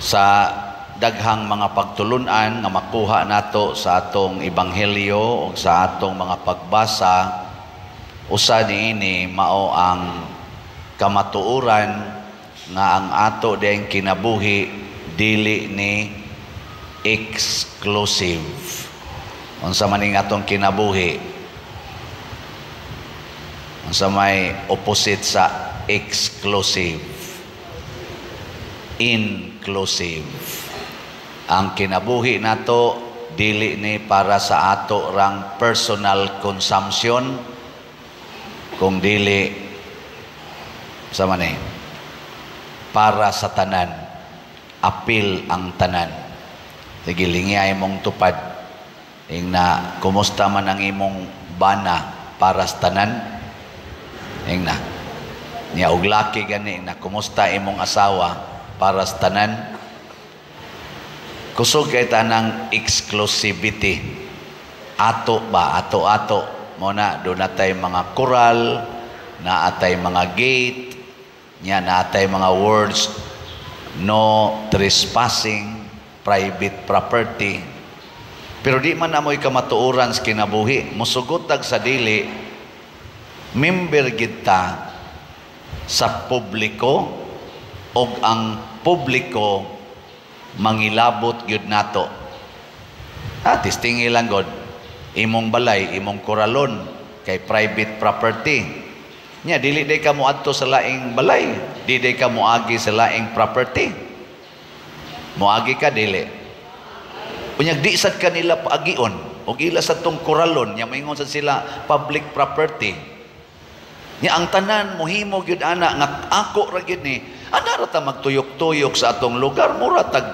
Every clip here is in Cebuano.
Sa daghang mga pagtulunan nga makuha nato sa atong ebanghelyo o sa atong mga pagbasa, usa niini mao ang kamatuoran nga ang ato ding kinabuhi dili ni exclusive. Unsa man ning atong kinabuhi? Unsa may opposite sa exclusive? Inclusive. Ang kinabuhi nato dili ni para sa ato rang personal consumption, kung dili sa man eh, para sa tanan, apil ang tanan. Sige, lingiyay mong tupad. Ing na, kumusta man ang imong bana, para sa tanan? Ing na. Nya og laki gani na, kumusta imong asawa, para sa tanan? Kusog kay tanang exclusivity. Ato ba, ato-ato. Mo na, doon natay mga koral, naatay mga gate, nya naatay mga words, no trespassing, private property. Pero di man amoy kamatuoran sa kinabuhi. Musugot tag sa dili, member kita sa publiko og ang publiko mangilabot gyud nato. Ah, testingi lang god. Imong balay, imong koralon kay private property. Nya dili day ka moadto sa laing balay, di day ka moagi sa laing property. Moagi ka dili? Unyag di sad kanila paagion og ila sa tong koralon, nya moingon sad sila public property. Nya ang tanan mohimo gyud ana nga ako ra gyud ni, ana ra ta magtuyok-tuyok sa atong lugar, mura tag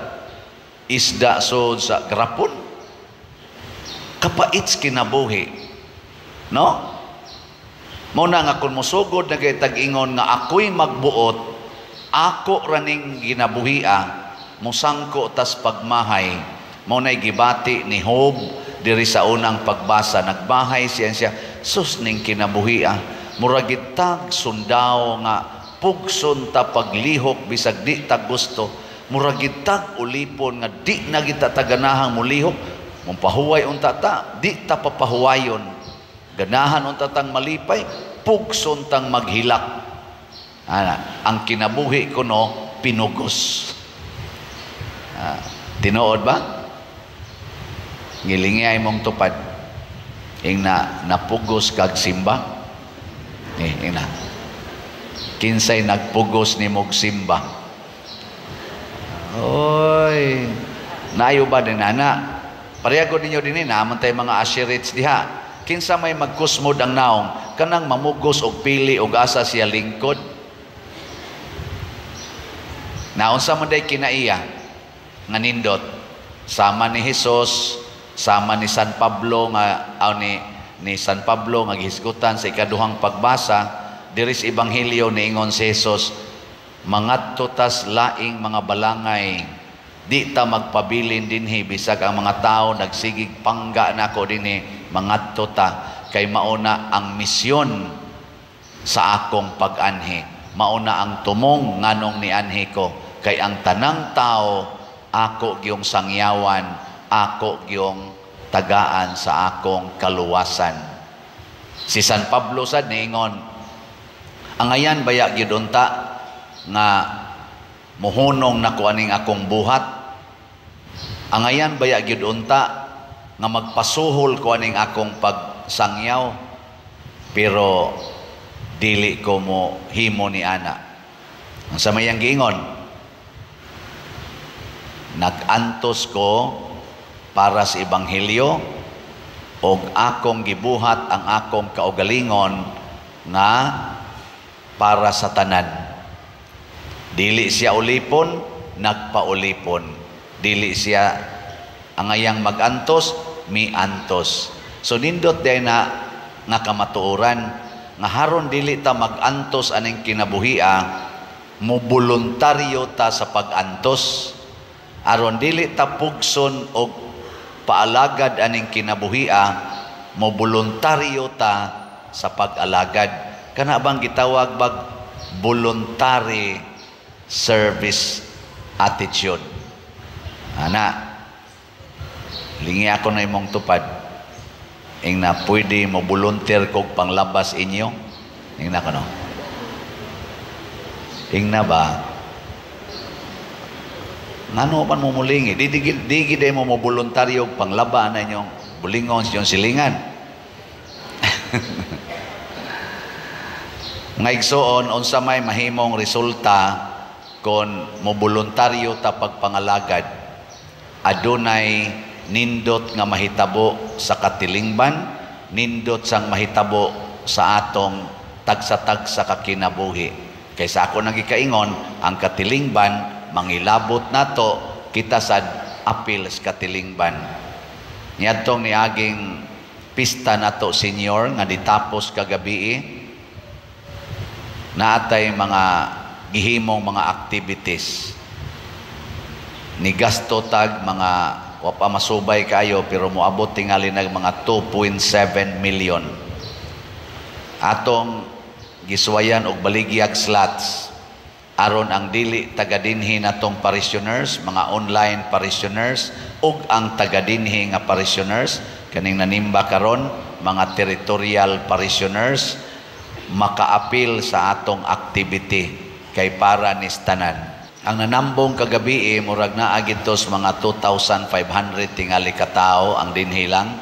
isda sod sa grapon. Kapait sa kinabuhi. No? Mao na nga kung mosugod na kay tag-ingon nga ako'y magbuot, ako raning ginabuhia, musangko tas pagmahay. Mao na'y gibati ni Job diri sa unang pagbasa. Nagmahay siya siya, sus ning kinabuhia, murag tag sundao nga pugson ta paglihok bisag di ta gusto, murag tag ulipon nga di na kita taganahang mulihok, mumpahuway unta ta, di ta papahuwayon, ganahan unta tang malipay, pugson tang maghilak. Ana, ang kinabuhi kuno pinugos. Ah, tinuod ba? Ngilingay mong tupad. Ing na napugos kag simba. Eh, ing na. Kinsay nagpugos ni mog simba? Oy, naayo ba din ana? Pareha ko ninyo dinhi, naman tay mga asherits diha. Kinsa may magkusmod ang naong kanang mamugos og pili og asa siya lingkod? Naunsa man day kinaiya nga nindot sama ni Hesus, sama ni San Pablo nga aw ni San Pablo nga gihisgutan sa ikaduhang pagbasa diri sa ebanghelyo. Niingon si Hesus, mangadto tas laing mga balangay, di ta magpabilin dinhi bisag ang mga tao nagsigig pangga nako dinhi, mangadto ta kay mauna ang misyon sa akong pag-anhi, mauna ang tumong nganong nianhi ko, kay ang tanang tao ako gyung sangyawan, ako gyung tagaan sa akong kaluwasan. Si San Pablo sad niingon, angayan baya gyud unta nga muhunong nako aning akong buhat, angayan baya gyud unta nga magpasuhol ko aning akong pagsangyaw, pero dili ko mo himo ni ana. Ang sa mayang giingon, nag-antos ko para sa ebanghelyo og akong gibuhat ang akong kaugalingon nga para sa tanan. Dili siya ulipon, nagpaulipon. Dili siya angayang magantos, miantos. So nindot day na nga kamatuoran nga haron dili ta magantos aning kinabuhia, moboluntaryo ta sa pagantos. Aron dili ta pugson og paalagad aning kinabuhia, moboluntaryo ta sa pag-alagad. Kana bang gitawag bag voluntary service attitude? Ana, lingi ako na imong tupad. Ing na pwede mo volunteer kog panglabas inyo. Ing na ko no. Ing na ba? Ngano man mo mulingi? Di di di di mo mo voluntaryo og panglaba na inyong bulingon sa inyong silingan. Mga igsoon, unsa may mahimong resulta kon mo voluntaryo ta pagpangalagad? Adunay nindot nga mahitabo sa katilingban, nindot sang mahitabo sa atong tagsa-tagsa ka kinabuhi. Kaysa ako nagikaingon, ang katilingban mangilabot nato kita sad apil sa katilingban. Niadtong niaging pista nato senior nga ditapos kagabi, naatay mga gihimong mga activities. Ni gasto tag mga wa pa masubay kayo pero moabot tingali nag mga 2.7 million. Atong giswayan og baligyag slots aron ang dili taga dinhi natong parishioners, mga online parishioners ug ang taga dinhi nga parishioners kaning nanimba karon, mga territorial parishioners, makaapil sa atong activity kay para ni tanan. Ang nanambong kagabi, murag naa gid tos mga 2,500 tingali ka tawo ang dinhi lang.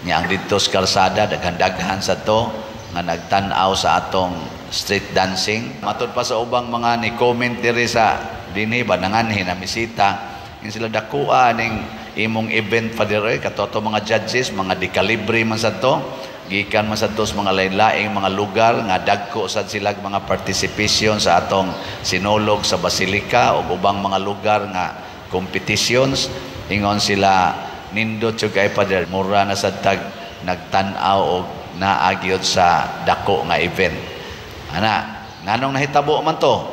Nya ang didto sa kalsada daghan-daghan sa to nga nagtan-aw sa atong street dancing. Matud pa sa ubang mga ni comment diri sa dinhi ba nanganhi na misita, yung sila dakuha ning imong event, Father, kato mga judges, mga dekalibre man sa to, gikan man sa to sa mga lain-laing mga lugar nga dagko sad sila mga participation sa atong sinulog sa Basilica o ubang mga lugar nga competitions. Ingon sila, nindot jud kay Father, mura na sad tag nagtan-aw og naa gyud sa dako nga event. Ana, nganong nahitabo man to?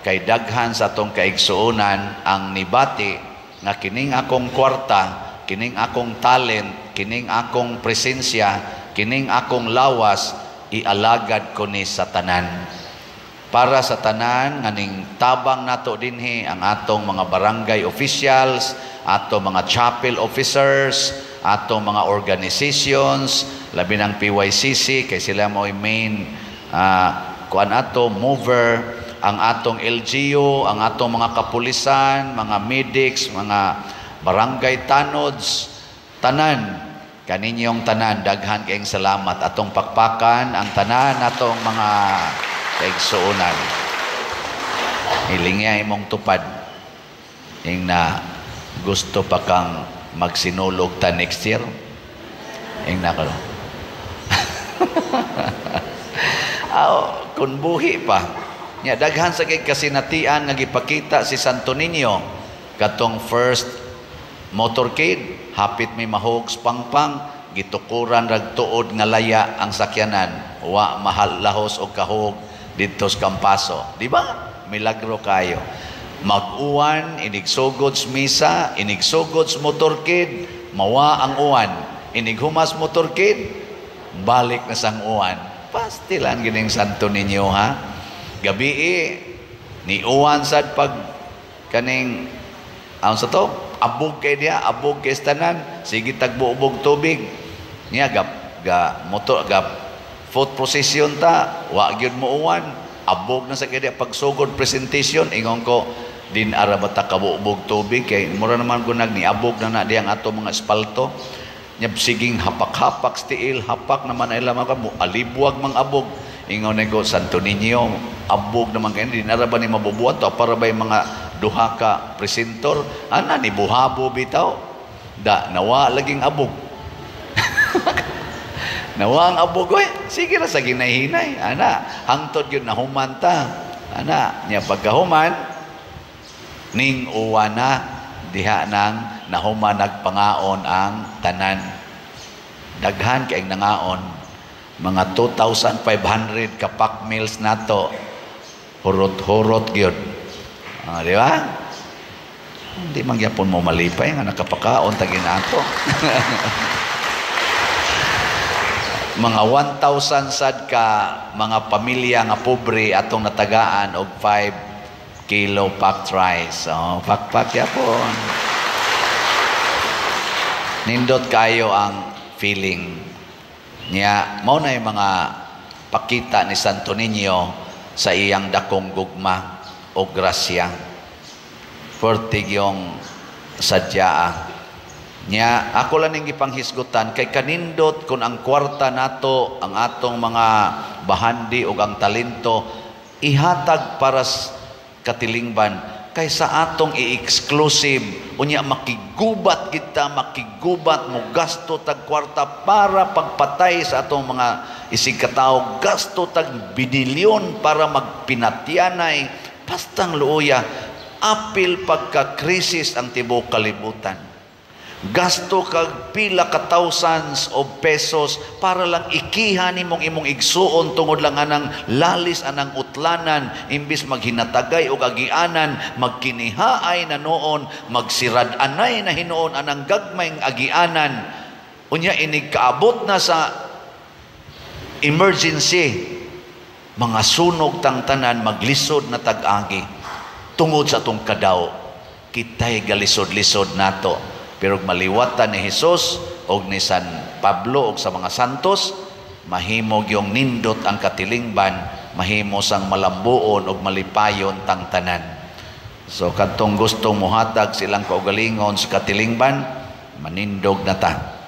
Kay daghan sa atong kaigsuonan ang nibati nga kining akong kwarta, kining akong talent, kining akong presensya, kining akong lawas, ialagad ko ni sa tanan. Para sa tanan nganing tabang nato dinhi, ang atong mga barangay officials, atong mga chapel officers, atong mga organizations, labi ng PYCC kay sila mo'y main kuan ato mover, ang atong LGU, ang atong mga kapulisan, mga medics, mga barangay tanods, tanan kaninyong tanan, daghan kayong salamat. Atong pakpakan ang tanan atong mga kaigsuonan. Hilingya imong tupad ing na gusto pa kang magsinulog ta next year. Ing na ko. Aw, kun buhi pa. Nya daghan sa kay kasinatian nga gipakita si Santo Niño katong first motorcade, hapit may mahogs pangpang, gitukuran rag tuod nga laya ang sakyanan, wa mahal lahos og kahog didto sa Kampaso, di ba? Milagro kayo. Mag-uwan, inigsugod sa misa, inigsugod sa motorcade, mawa ang uwan. Inighumas motorcade, balik na sang uwan. Pastilan gining Santo Niño ha. Gabi ni uwan sad pag kaning ang sa to, abog kay diha, abog kay tanan, sige tagbuobog tubig. Niya ga, ga motor ga foot procession ta, wa gyud mo uwan. Abog na sa kay diha pagsugod presentation, ingon ko din ara ba ta kabuobog tubig kay mura naman ko nag niabog na na diyang ato mga espalto. Nya siging hapak-hapak stiil, hapak naman ay lamang ka alibwag mang abog. Ingon ko Santo Niño, abog naman kay din ara ba ni mabubuhat to para ba yung mga duha ka presentor ana ni buhabo bitaw da nawa laging abog. Nawa ang abog oy, sige ra sa ginahinay ana, hangtod gyud nahuman ta ana. Nya pagkahuman ning uwana diha nang nahuman nagpangaon ang tanan. Daghan kay nangaon, mga 2,500 ka pack meals nato, hurot-hurot gyud. Di ba? Hindi man gyapon mo malipay nga nakapakaon ta ginato. Mga 1,000 sad ka mga pamilya nga pobre atong natagaan og 5 Kilo packed rice. Oh, pakpak yapon. Nindot kayo ang feeling niya. Mao na yung mga pakita ni Santo Niño sa iyang dakong gugma o grasya. Pertig yung sadyaa. Nya, ako lang ning gipanghisgutan kay kanindot kung ang kwarta nato, ang atong mga bahandi o ang talento ihatag para katilingban kaysa atong i-exclusive. Unya makigubat kita, makigubat mo, gasto tag kwarta para pagpatay sa atong mga isig katawo, gasto tag binilyon para magpinatyanay, pastang luoya, apil pagka krisis ang tibuok kalibutan. Gasto kag pila ka thousands of pesos para lang ikiha nimong imong igsuon tungod lang anang lalis, anang utlanan, imbis maghinatagay og agianan, magkinihaay na noon, magsirad-anay na hinuon anang gagmayng agianan. Unya inig kaabot na sa emergency, mga sunog tang tanan, maglisod na tag-agi tungod sa atong kadaw. Kitay galisod-lisod nato, pero maliwatan ni Jesus og ni San Pablo og sa mga santos, mahimo yung nindot ang katilingban, mahimo sang malambuon og malipayon tang tanan. So kadtong gustong muhatag silang kaugalingon sa katilingban, manindog na ta.